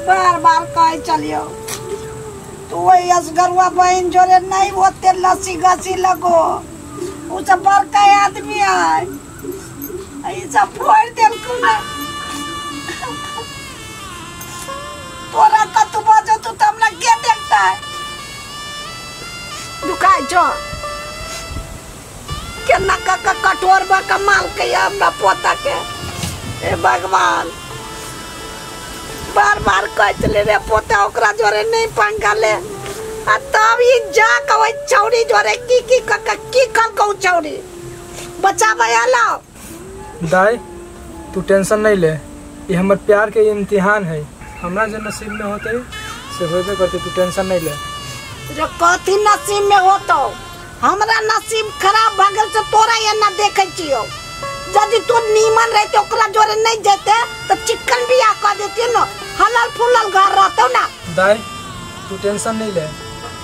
बार बार कहे चलियो तू वही असगरुआ बहन जोरे नहीं होते लस्सी गसी लगो उ सब बड़का आदमी है ई सब फोड़ देलकू ना तोरा कतू बजो तू तो हमरा के देखता है दुखाय छो केना का कठोर बा कमाल के हमरा पोता के। हे भगवान बार बार कहते रे पोता ओकरा जोरे नहीं पंगा ले आ तब ई जा के ओइ छौरी जोरे की की की कल छौरी बचाबै आलो। दाई तू टेंशन नहीं ले, ये हमर प्यार के इम्तिहान है, हमरा जो नसीब में होते से होबे करते, तू टेंशन नहीं ले। जो कथी नसीब में होतो, हमरा नसीब खराब भ गेल से तोरा एना देखै छियो। यदि तू नीमन रहते ओकरा जोरे नहीं जेते तो चिकन बियाह कर देती न, हलल फुलल घर रहतो ना। दाई तू टेंशन नहीं ले,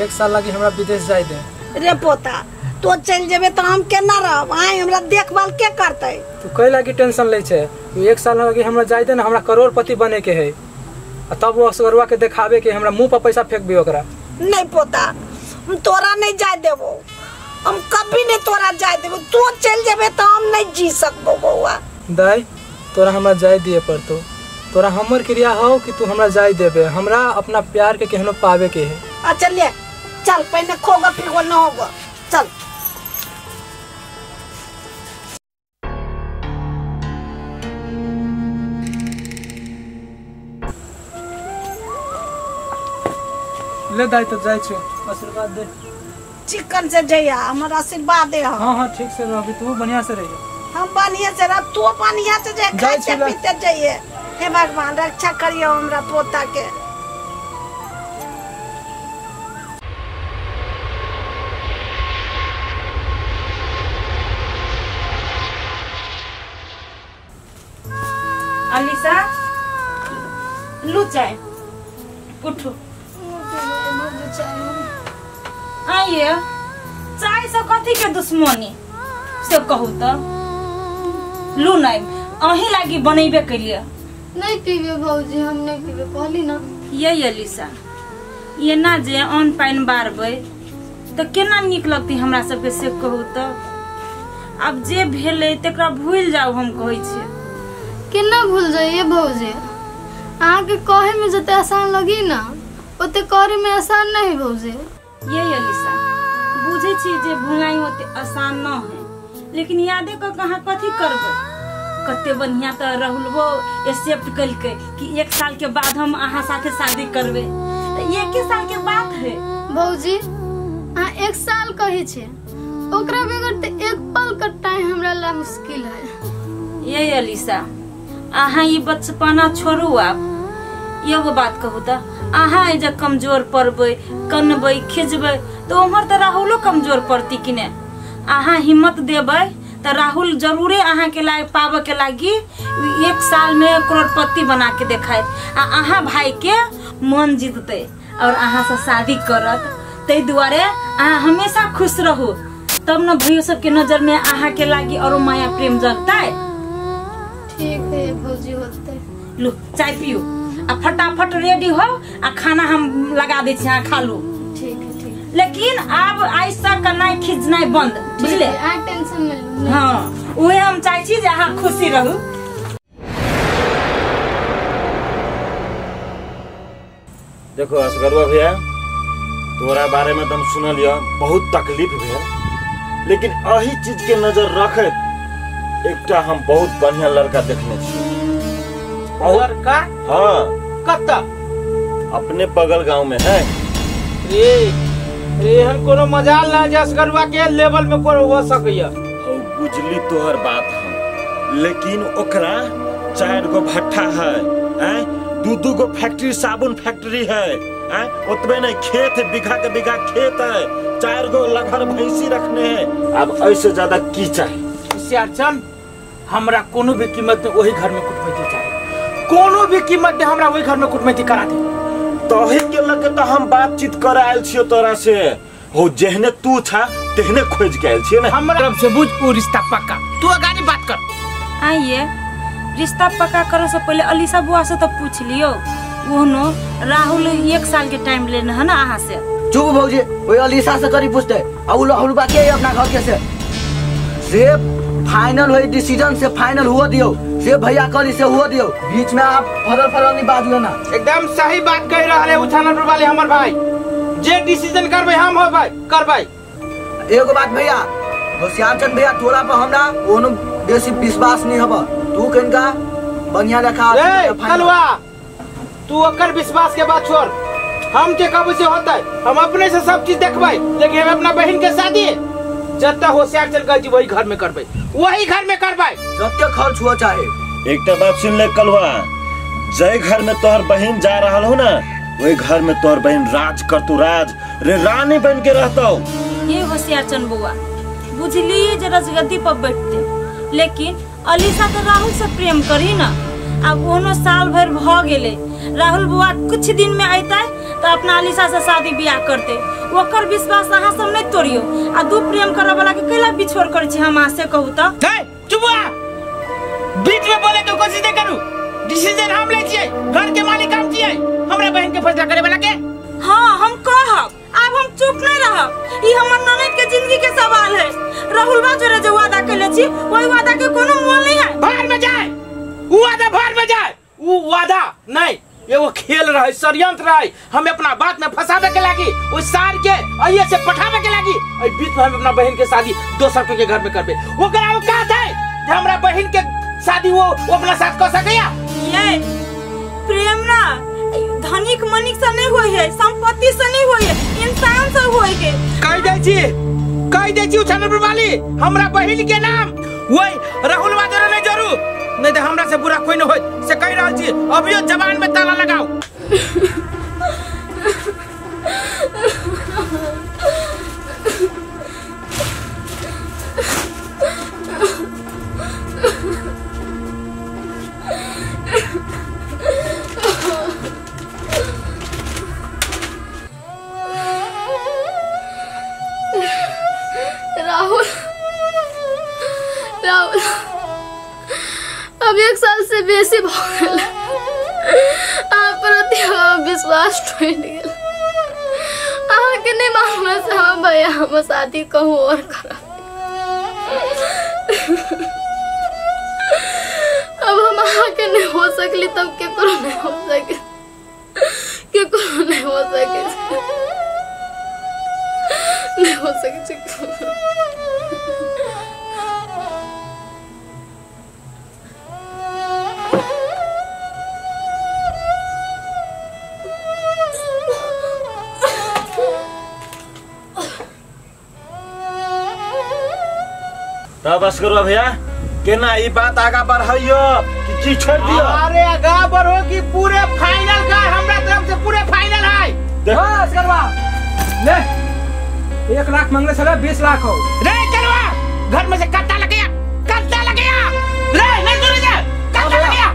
एक साल लागी हमरा विदेश जाय दे। रे पोता तो चल जेबे तो हम केना रहब, आइ हमरा देखभाल के करतै? तू कै लागी टेंशन लै छै, तू एक साल लागी हमरा जाय दे ना, हमरा करोड़पति बने के है आ तब वो असगरुआ के देखाबे के हमरा मुंह पर पैसा फेंकबी ओकरा। नहीं पोता हम तोरा नहीं जाय देबो, हम कभी नहीं तोरा जाय देबो, तू चल जेबे तो हम नहीं जी सकबो बौआ। दाई तोरा हमरा जाय दिए पड़तो, तोरा हमर क्रिया हो कि तू हमरा जाय देबे, हमरा अपना प्यार के केहनो पावे के है। अच्छा ले चल पहले खोगा फिर न होगा, चल। ले दाई तो जाय छे, आशीर्वाद दे। चिकन से जइया हमर आशीर्वाद दे। हां हां ठीक से रहबी, तू बढ़िया से रहिए। हम बढ़िया से रह, तू बढ़िया से जाय, खाते पीते जाइए। हे भगवान रक्षा करियो हमरा पोता के। अलीसा लू चाय, उठो। आइए चाय से कथी के दुश्मनी से कहू तो लू नहीं अही लागी बनेबे करिए। नहीं पीबे भौजी, हम नहीं पीबे कहली ना। ये अलीसा ये ना जे अन्न पानि बारबै तो केना नीक लगती हमरा सबके से कहू तो। अब जे भेलै तकरा भूल जाओ हम कहै छियै। केना भूल जाइए भौजी, अहाँके कहे में जते आसान लगी ना ओते करे में आसान नहीं भौजी। ये अलीसा बुझे छी जे भुलाई ओते आसान न है, लेकिन यादे क कहाँ कथी करबै। कते बढ़िया तो राहुलबो एक्सेप्ट कलकै कि एक साल के बाद हम अहाँ साथे शादी करबै, एक ही साल के बात है। भौजी अहाँ एक साल कहै छे, ओकरा बगैर तो एक पल कटाए हमरा ला मुश्किल है। ये अलीसा अहाँ ई बचपना छोड़ू। आप एगो बात कहू तो अहाँ जे कमजोर पड़बै कनबै खिजबै तो उम्हर तो राहुलो कमजोर पड़ती कि ने। अहाँ हिम्मत देबै तो राहुल जरूरे अहाँ के लाग पाबे के लागी एक साल में करोड़पति बना के देखायत आ अहाँ भाई के मन जीतते और अहाँ से शादी करत। ताहि दुआरे अहाँ हमेशा खुश रहू तब न भैयो सबके नजर में अहाँ के लागी और माया प्रेम जगतै। ठीक है भौजी होते। लो चाय पियो आ फटाफट रेडी हो आ खाना हम लगा दै छी, अहाँ खा लू। ठीक है ठीक। लेकिन आब ऐसा करनाइ खिजनाइ बंद, बुझले? अहाँ टेंशन नहीं लू। हाँ उहे हम चाहै छी जे अहाँ खुशी रहू। देखो असगरुआ भैया तोरा बारे में तुम सुनलियो बहुत तकलीफ भेल, लेकिन अही चीज के नजर रखैत एकटा हम बहुत बढ़िया लड़का देखने छी। लड़का? हाँ। कत्ता? अपने बगल गांव में है। रे रे एहन कोनो मजाल ना जे असगरुआ के लेवल में कोनो हो सकैया। हौ बुझली तोहर बात हम, लेकिन ओकरा 4 गो भट्ठा है, हैं 2-2 गो फैक्ट्री साबुन फैक्ट्री है, हैं ओतबे नहीं खेत बीघा के बीघा खेत है, 4 गो लगहर भैंसी रखने है। अब ऐसे ज्यादा की चाहिए? सियारचन हमरा कोनो भी कीमत में वही घर में कुटमैती चाहिए, कोनो भी कीमत में हमरा वही घर में कुटमैती करा दे। तोही के लगे तो हम बातचीत करे आयल छियो तोरा से, हो जेहने तू छा तेहने खोज के आयल छियो ना। हमरा तरफ से बुझ उ रिश्ता पक्का, तू अगाड़ी बात कर। आइए रिश्ता पक्का करे से पहले अलीसा बुआ से तो पूछ लियो ओहनो राहुल 1 साल के टाइम लेने है ना अहाँ से। चुप भौजी, ओई अलीसा से करी पूछते आ उ राहुल के अपना घर के से फाइनल होई डिसीजन से फाइनल हुआ दियो, से भैया करी से हुआ दियो, बीच में आप फरल फरल नहीं बाजू ना। एकदम सही बात कह रहा है उछानपुर वाले हमर भाई, जे डिसीजन करबे हम हो भाई करबे। एगो बात भैया होशियार चंद भैया, तोरा पर हमरा कोनो बेसी विश्वास नहीं हब, तू कनका बढ़िया रखा। ए कलवा, तू ओकर विश्वास के बात छोड़, हम के कब से होता है हम अपने से सब चीज देखबै, लेकिन हम अपना बहन के शादी जत्ता होशियार चल गई वही घर में करबै, वही घर में करबै, जत्ते खर्च हुआ चाहे। एकटा बात सुन ले कलवा, जय घर में तोहर बहन जा रहल हो ना, वही घर में तोहर बहन राज करतू, राज रे रानी बन के रहतौ। ये होशियार चंद बुआ बुझली जे रजगद्दी पर बैठते, लेकिन अलीसा तो राहुल से प्रेम करी ना। अब ओनो साल भर भ गेले, राहुल बुआ कुछ दिन में अयतै तो अपना अलीसा से शादी ब्याह करते, ओकर विश्वास अहाँ सब नहीं तोड़ियो। आ दू प्रेम करे वाला के कैला बिछोड़ करे छी हम से कहू त। चुप, बीच में बोले के कोशिश नहीं करू, डिसीजन हम ले छियै, घर के मालिक हम छियै, हमरा बहन के फैसला करे वाला के। हां हम कहब, अब हम चुप नहीं रहब, ई हमर ननद के जिंदगी के सवाल है। राहुल बा जोरे जे वादा केले छी ओई वादा के कोनो मोल नहीं है। बाहर में जाए उ वादा, बाहर में जाए उ वादा नहीं, एगो खेल रहे षड्यंत्र रहे, हम अपना बात में फंसावे के लागी, उस सार के अइये से पठावे के लागी, अइ बीच में हम अपना बहन के शादी दोसर के घर में करबे। ओकरा औकात है जे हमरा बहन के शादी वो अपना साथ कर सकैया? ये प्रेम ना धनिक मनिक से नहीं होय है, संपत्ति से नहीं होय है, इंसान से होय है। कह दै छी उछानपुर वाली, हमरा बहन के नाम वही राहुल बाजरे नहीं जरू, नहीं तो हमरा से बुरा कोई न होय से कह रहल छी। अभियो जबान में ताला लगाओ। राहुल, राहुल अब 1 साल से बेसी भ गेल, अहाँ प्रति हमर विश्वास टूटि गेल। अहाँके नहीं मानला से हम भैया हम शादी कहूँ और करब। अब हम अहाँके नहीं हो सकली तब केकरो नहीं हो सके, केकरो नहीं हो सके, नहीं हो सके। बस करो भैया, केना ई बात आगा बढ़ाइयो कि की छोड़ दियो? अरे आगा बढ़ो कि पूरे फाइनल का हमरा तरफ से पूरे फाइनल है। बस करवा ले, 1 लाख मांगले छले 20 लाख हो। रे करवा घर में से कट्टा लग गया, कट्टा लग गया रे, नहीं दूर जा, कट्टा लग गया।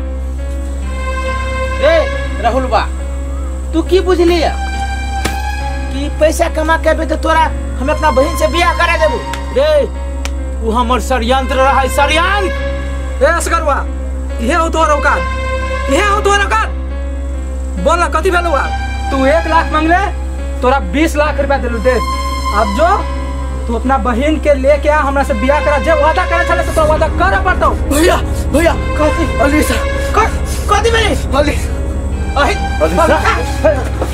ए राहुल बा, तू की बुझलिया कि पैसा कमा के अबे तो तोरा हम अपना बहन से बियाह करा देबू? रे उ हमर षड्यंत्र रहा, षड्यंत्र। ए असगरवा, इहे हो तोहर औकात, इहे हो तोहर औकात। बोल ना कथी भेलौ? तू 1 लाख मांगले तोरा 20 लाख रुपया देलू, दे अब जो तू अपना बहन के लेके आ, हमरा से बियाह करा, जे वादा करे छले से तोरा वादा करे पड़तौ। भैया भैया कथी अलीसा कथी भेलै? Alyssa Alyssa